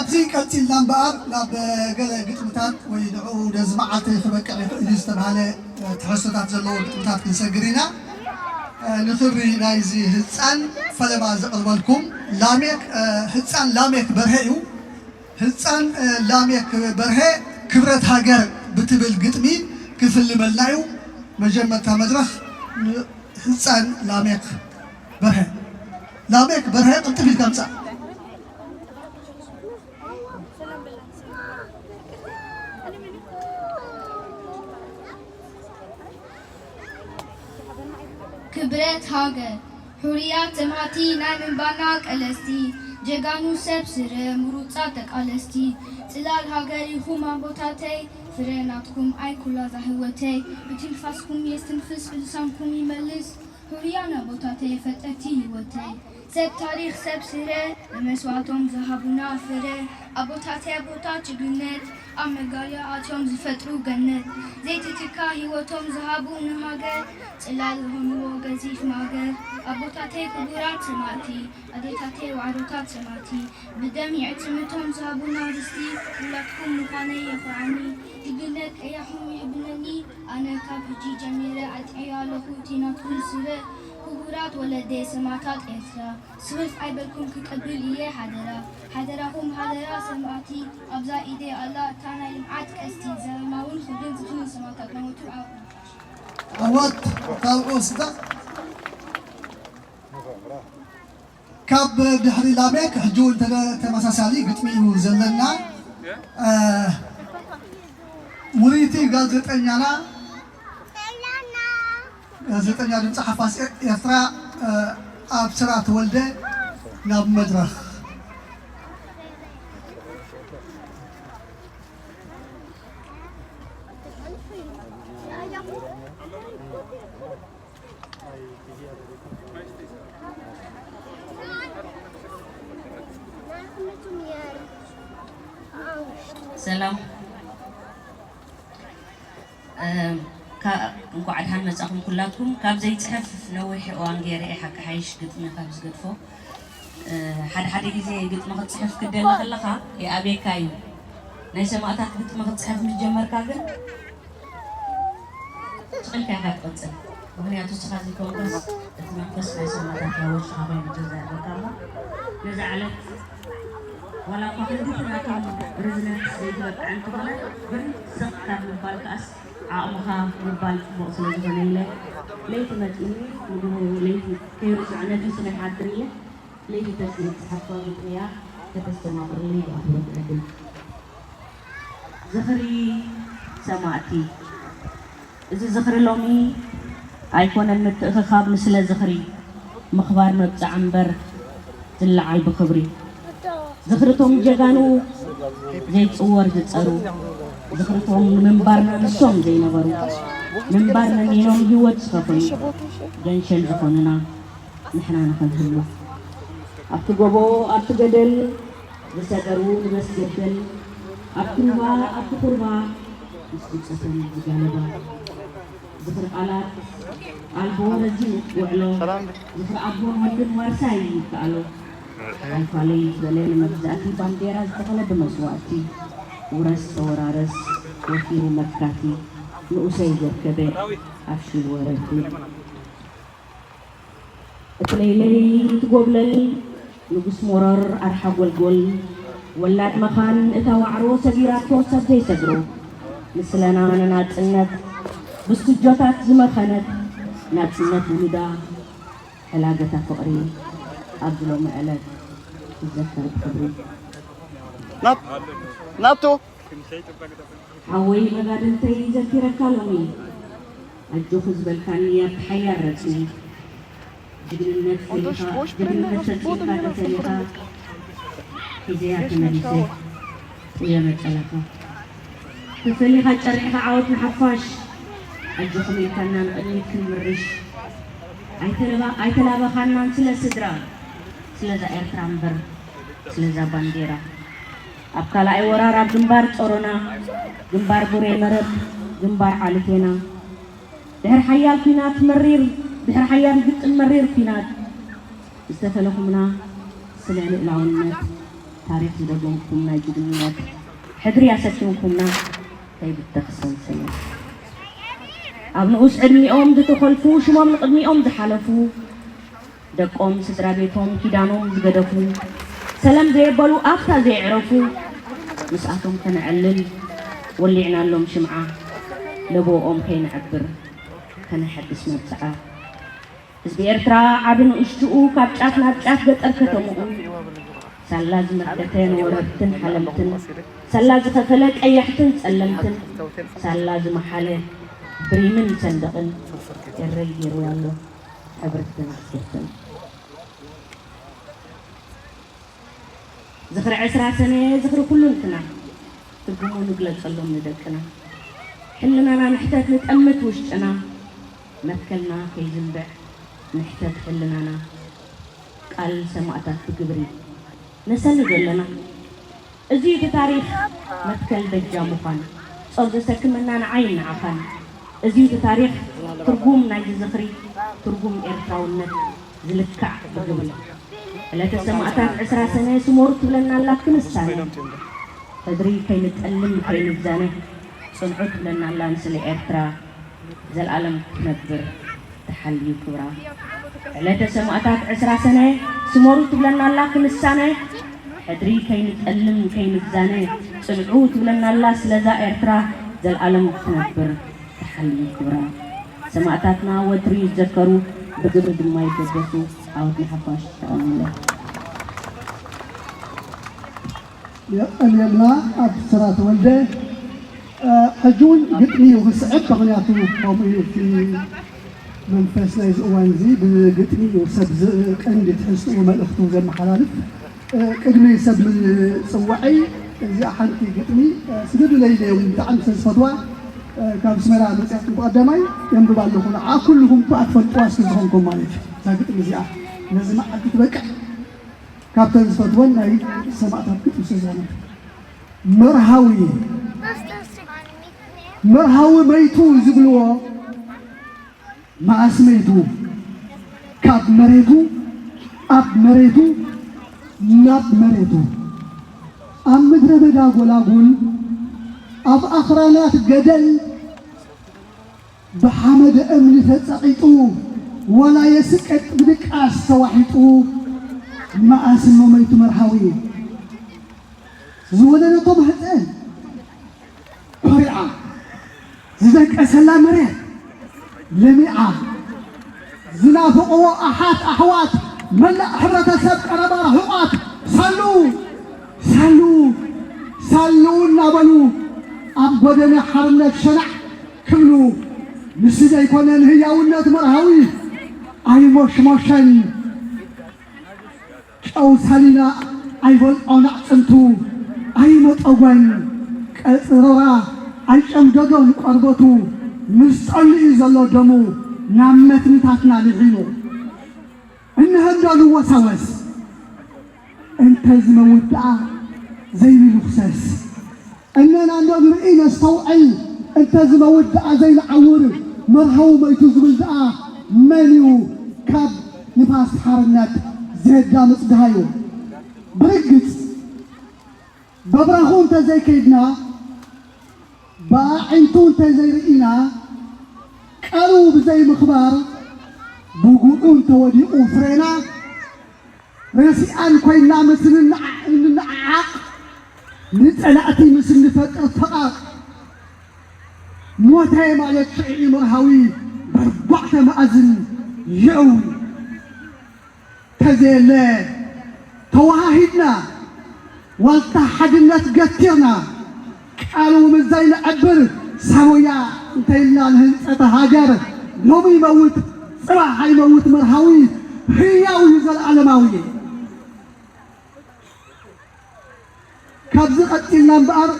እዚ ቀጺልና እምበኣር ናብ ገለ ግጥምታት ወይ ንዕኡ ነዚ መዓልቲ ክበቅዕ ይኽእል እዩ ዝተባህለ ትሕዝቶታት ዘለዎ ግጥምታት ክንሰግር ኢና። ንኽብሪ ናይዚ ህጻን ፈለማ ዘቕርበልኩም ላሜክ፣ ህጻን ላሜክ በርሀ እዩ። ህጻን ላሜክ በርሀ ክብረት ሃገር ብትብል ግጥሚ ክፍልመልና እዩ። መጀመርታ መድረኽ ንህጻን ላሜክ በርሀ። ላሜክ በርሀ ቅልጥፍ ኢልካ ምጻእ። ክብረት ሃገር ሕሩያት ሰማእቲ ናይ ምንባርና ቀለስቲ ጀጋኑ ሰብ ስረ ምሩጻት ተቃለስቲ ጽላል ሃገር ኢኹም ኣቦታተይ ፍረ ናትኩም ኣይ ኩላዛ ህይወተይ ብትንፋስኩም የስትንፍስ ብልሳንኩም ይመልስ ሕሩያን ኣቦታተይ ፈጠርቲ ህይወተይ ሰብ ታሪኽ ሰብ ስረ ብመስዋእቶም ዝሃቡና ፍረ ኣቦታተይ ኣቦታት ጅግንነት ኣብ መጋልያ ኣትዮም ዝፈጥሩ ገነት ዘይትትካ ህይወቶም ዝሃቡ ንሃገር ጽላል ዝኾንዎ ገዚፍ ማገር ኣቦታተይ ክቡራት ሰማእቲ ኣዴታተይ ዋዕሮታት ሰማእቲ ብደም የዕጽምቶም ዝሃቡና ርስቲ ውላድኩም ምዃነይ የኹርዓኒ ጅግንነት ቀያኹም የሕብነኒ ኣነ ካብ ሕጂ ጀሚረ ኣጥዕዮ ኣለኹ እቲ ናትኩም ስረ ክቡራት ወለደይ ሰማእታት ኤርትራ ስኽፍ ኣይበልኩም ክቅብል እየ ሓደራ ሓደራኹም ሓደራ ሰማእቲ ኣብዛ ኢደይ ኣላ እታ ናይ ልምዓት ቀስቲ ዘላለማውን ክብርን ዝኽርን ሰማእታትና ወትሩ ኣብ ዓወት ካብ ዑስታ ካብ ድሕሪ ላሜክ ሕጂ እውን ተመሳሳሊ ግጥሚ እዩ ዘለና። ውርይቲ ጋዜጠኛና ጋዜጠኛ ድምፂ ሓፋሽ ኤርትራ ኣብስራ ተወልደ ናብ መድረኽ ሰላም እንኳዕ ድሓን መጻኹም ኩላትኩም። ካብ ዘይጽሕፍ ነዊሕ እዋን ገይረ እየ ሓቂ ሓይሽ ግጥሚ ካብ ዝገድፎ። ሓደ ሓደ ግዜ ግጥሚ ክትጽሕፍ ክደሊ ከለኻ ይኣብየካ እዩ። ናይ ሰማእታት ግጥሚ ክትጽሕፍ ምስ ጀመርካ ግን ጭቕልካ ኢኻ ትቕጽል። ምኽንያቱ ንስኻ ዘይኮንካስ እቲ መንፈስ ናይ ሰማእታት ያወርሽኻ ኮይኑ ተዛርበካ እሞ ነዛ ዕለት ዋላ እኳ ክንድቲ ናቶም ርዝነት ዘይትበቅዕ እንተኾነ ግን ስቕ ካብ ምባል ከኣስ ዓቕምኻ ምባል ጽቡቕ ስለ ዝኾነ ኢለ ለይቲ መጺኒ ንግሆ ለይቲ ከይርስዖ ነፊሱ ከይሓድር ኢለ ለይቲ ተሲኡ ዝጸሓፍኳ ግጥሚ እያ ከተስተማቕረለይ ብኣኽብሮት እዕድም። ዝኽሪ ሰማእቲ እዚ ዝኽሪ ሎሚ ኣይኮነን ምትእኽኻብ ንስለ ዝኽሪ ምኽባር መብጽዓ እምበር ዝለዓል ብኽብሪ ዝኽርቶም ጀጋኑ ዘይጽወር ዝጸሩ ዝኽርቶም ንምንባርና ንሶም ዘይነበሩ ምንባር መሚኖም ህይወት ዝኸፈሉ ገንሸል ዝኾኑና ንሕና ንኸንህሉ ኣብቲ ጎቦ ኣብቲ ገደል ዝሰገሩ ንመስገደል ኣብቲ ሩባ ኣብቲ ቁርባ ምስ ብጸቶም ዝጋለባ ዝኽሪ ቃላት ኣልቦ ረዚን ውዕሎ ዝኽሪ ኣቦን ወድን ዋርሳይ ይከኣሎ ኣይፋለይ ዝበለ ንመግዛእቲ ባንዴራ ዝተኸለ ብመስዋእቲ ውረስ ተወራረስ ወፊሩ መካቲ ንኡሰይ ዘርከበ ኣፍሽል ወረቲ እቲ ለይለይ ትጎብለል ንጉስ ሞሮር ኣርሓ ጎልጎል ወላድ መኻን እታ ዋዕሮ ሰጊራቶ ሰብ ዘይሰግሮ ንስለና ንናጽነት ብስቱጆታት ዝመኸነት ናጽነት ውሉዳ ሕላገታ ፍቕሪ ኣብዚ ሎሚ ዕለት ትዘከር ብኽብሪ። ናቱ ሓወይ መጋድልተይ ዘኪረካ ሎሚ ኣጆኺ ዝበልካኒ ኣብቲ ሓያል ረጽሚ ጅግንነት ፈሊኻ ጅግንነት ሰልጢንካ ተፈሊኻ ሒዘያ ተመሊሰ ጥየ መጸላኻ ተፈሊኻ ጨሪሕኻ ዓወት ንሓፋሽ ኣጆኹም ኢልካና ንቕድሚት ክንምርሽ ኣይተላበኻናን ስለ ስድራ ስለዛ ኤርትራ እምበር ስለዛ ባንዴራ ኣብ ካልኣይ ወራር ኣብ ግንባር ጾሮና፣ ግንባር ቡሬ መረብ፣ ግንባር ዓሊቴና፣ ድሕሪ ሓያል ኲናት መሪር ድሕሪ ሓያል ግጥም መሪር ኲናት ዝተፈለኹምና ስለ ልእላውነት ታሪኽ ዝደገምኩም ናይ ጅግንነት ሕድሪ ኣሰኪምኩምና ከይብተኽ ሰንሰለት። ኣብ ንኡስ ዕድሚኦም ዝተኾልፉ ሽሞም ንቕድሚኦም ዝሓለፉ ደቆም ስድራ ቤቶም ኪዳኖም ዝገደፉ ሰለም ዘየበሉ ኣፍታ ዘየዕረፉ ምስኣቶም ከነዕልል ወሊዕናሎም ሽምዓ ለቦኦም ከይነዕብር ከነሐድስ መብጽዓ ህዝቢ ኤርትራ ዓቢ ንእሽትኡ ካብ ጫፍ ናብ ጫፍ ገጠር ከተምኡ ሳላ ዝመከተ ንወረርትን ሓለምትን ሳላ ዝኸፈለ ቀያሕትን ጸለምትን ሳላ ዝመሓለ ብሪምን ሰንደቕን ኤረይ ገይርዋ ኣሎ ሕብርትን ኣስርትን ዝኽሪ ዕስራ ሰነ ዝኽሪ ኩሉ እንትና ትርጉሙ ንግለጸሎም ንደቅና ሕልናና ንሕተት ንጠምት ውሽጥና መትከልና ከይዝንብዕ ንሕተት ሕልናና ቃል ሰማእታት ብግብሪ ነሰንድ ዘለና እዚ እቲ ታሪኽ መትከል በጃ ምዃን ጾር ዘሰክመና ንዓይን ንዓኻን እዚ እቲ ታሪኽ ትርጉም ናይዚ ዝኽሪ ትርጉም ኤርትራውነት ዝልካዕ ብግብሪ ዕለተ ሰማእታት ዕስራ ሰነ ስሞር ትብለና ኣላ ክንሳነ ሕድሪ ከይንጠልም ከይንዛነ ጽንዑ ትብለና ኣላ ንስለ ኤርትራ ዘልኣለም ክትነብር ተሓልዩ ክብራ ዕለተ ሰማእታት ዕስራ ሰነ ስሞሩ ትብለና ኣላ ክንሳነ ሕድሪ ከይንጠልም ከይንዛነ ጽንዑ ትብለና ኣላ ስለዛ ኤርትራ ዘልኣለም ክትነብር ተሓልዩ ክብራ ሰማእታትና ወትሩ ይዘከሩ ብግብሪ ድማ ይገደሱ ዓወት ንሓፋሽ ተቐምለ የቐንየልና ኣብ ስራ ተወልደ ሕጂ እውን ግጥሚ እዩ ክስዕብ ምክንያቱ ከምኡ እዩ እቲ መንፈስ ናይዚ እዋን እዚ ብግጥሚ እዩ ሰብ ቀንዲ ትሕዝትኡ መልእኽቱ ዘመሓላልፍ ቅድሚ ሰብ ምፅዋዐይ እዚኣ ሓንቲ ግጥሚ ስደዱለይ ኢለዮም ብጣዕሚ ስለ ዝፈትዋ ካብ ኣስመራ መፅያትኩም ብቐዳማይ የንብባ ኣለኹ ንዓ ኩልኹም እኳ ትፈልጥዋ ስለ ዝኾንኩም ማለት እዩ እዛ ግጥሚ እዚኣ ነዚ መዓልቲ ትበቅዕ ካብተን ዝፈትወን ናይ ሰማእታት ግጥሚ ስለ ዝኾነት መርሃዊ መርሃዊ መይቱ ዝብልዎ መኣስ መይቱ ካብ መሬቱ ኣብ መሬቱ ናብ መሬቱ ኣብ ምድረ በዳ ጎላጉል ኣብ ኣኽራናት ገደል ብሓመድ እምኒ ተጸቒጡ ዋላ የስቀጥ ብድቃስ ተዋሒጡ መኣስ እሞ መይቱ መርሃዊ ዝወለደቶ ማህፀን ኮሪዓ ዝደቀሰላ መሬት ለሚዓ ዝናፍቕዎ ኣሓት ኣሕዋት መላእ ሕብረተሰብ ቀረባ ርሑቓት ሳሉ ሳሉ ሳሉ እናበሉ ኣብ ጎደና ሓርነት ሸናዕ ክብሉ ንሱ ዘይኮነ ንህያውነት መርሃዊ ኣይሞሽሞሸን ጨው ሳሊና ኣይበልዖን ኣዕፅምቱ ኣይመጠጎን ቀፅሮራ ኣይጨምደዶን ቆርበቱ ምስ ጠሉ እዩ ዘሎ ደሙ ናብ መትንታትና ልዒሉ እንሀ እንዶ ንወሳወስ እንተ ዝመውት ደኣ ዘይብሉ ክሰስ እነና እንዶ ንርኢ ነስተውዕል እንተ ዝመውት ደኣ ዘይንዓውር መርሃዊ መይቱ ዝብል ደኣ መን እዩ ካብ ንፋስ ሓርነት ዘየዳምፅ ደሃዩ ብርግፅ በብራኹ እንተዘይከይድና ብኣዒንቱ እንተዘይርኢና ቃሉ ብዘይምኽባር ብጉዑ እንተወዲቑ ፍሬና ረሲኣን ኮይና ምስ እንነዓዓቕ ንጸላእቲ ምስ እንፈጥር ፈቓቕ ሞተ ማለት ሽዑ መርሃዊ በርባዕተ መኣዝን የእዊ ተዘየለ ተወሃሂድና ዋልታ ሓድነት ገቲርና ቃሉ ምስ ዘይነዕብር ሳቦያ እንተኢልና ንህንፀተ ሃገር ሎሚ ይመውት ፅባሕ ኣይመውት መርሃዊ ህያው እዩ ዘለኣለማዊ ካብዚ ቀፂልና እምበኣር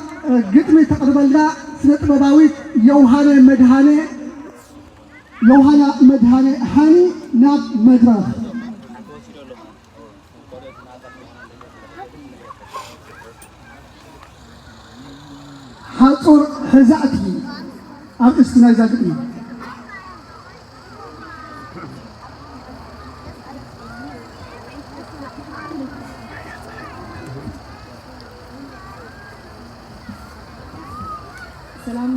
ግጥሚ ተቕርበልና ስነ ጥበባዊት የውሃነ መድሃነ ዮሃና መድሃኔ ሃኒ ናብ መድረኽ። ሓጹር ሕዛእቲ ኣርእስቲ ናይዛ ግጥሚ። ሰላም።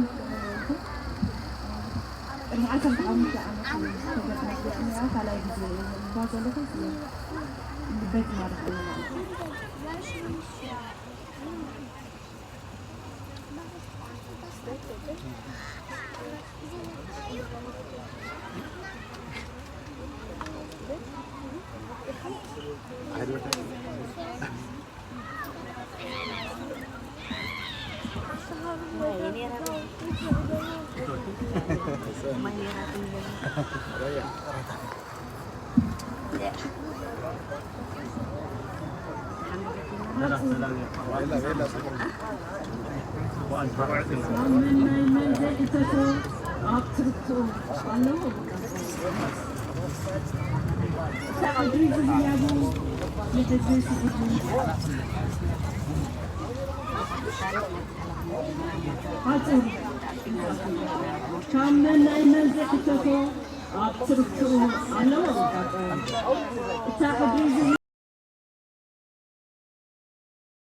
ቅድሚ ዓሰርተ ሓሙሽተ ዓመት እዩ ተገጥመት ገጥመያ ካልኣይ ግዜ እዩ ዝባ ዘለኹ። ልበይ ትማርኽ እየ ማለት እዩ። ካብ መን ናይ መን ዘሕተቶ ኣብ ትርትኡ ኣለዎ። እታ ሕድሪ